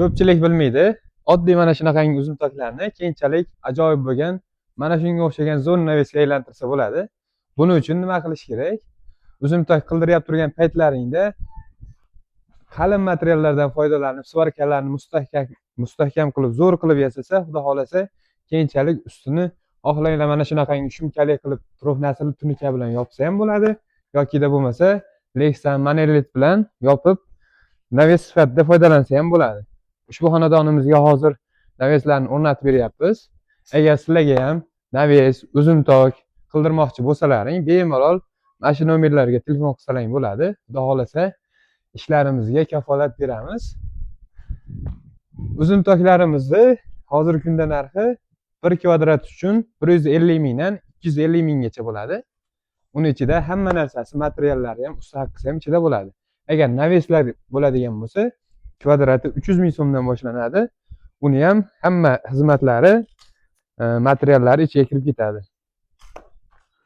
Ko'pchilik bilmaydi. Oddiy mana shunaqangi uzumtoklarni keyinchalik ajoyib bo'lgan mana shunga o'xshagan zo'r навес ga aylantirsa bo'ladi. Buning uchun nima qilish kerak? Uzumtok qildirib turgan paytlaringda qalin materiallardan foydalanib, сварка larni mustahkam qilib, zo'r qilib yasasa, xudo xohlasa, keyinchalik ustini xohlanglar mana shunaqangi shumkali qilib профнастил tunuka bilan yopsa ham bo'ladi, yokida bo'lmasa Lexan monolit bilan yopib навес sifatida foydalansa ham bo'ladi. Ushbu xonadonimizga hozir навес larni o'rnatib beryapmiz. Agar sizlarga ham навес, uzumtok qildirmoqchi bo'lsalaring, bemalol mana shu nomerlarga telefon qilsalaring bo'ladi. Xudo xohlasa, ishlarimizga kafolat beramiz. Uzumtoklarimizni hozirgi kunda narxi 1 kvadrat uchun 150 mingdan 250 minggacha bo'ladi. Uni ichida hamma narsasi, materiallari ham, usta haqqisi ham ichida bo'ladi. Agar навес lar bo'ladigan bo'lsa, kvadrati 300 ming so'mdan boshlanadi. Uni ham hamma xizmatlari, materiallari ichiga kirib ketadi.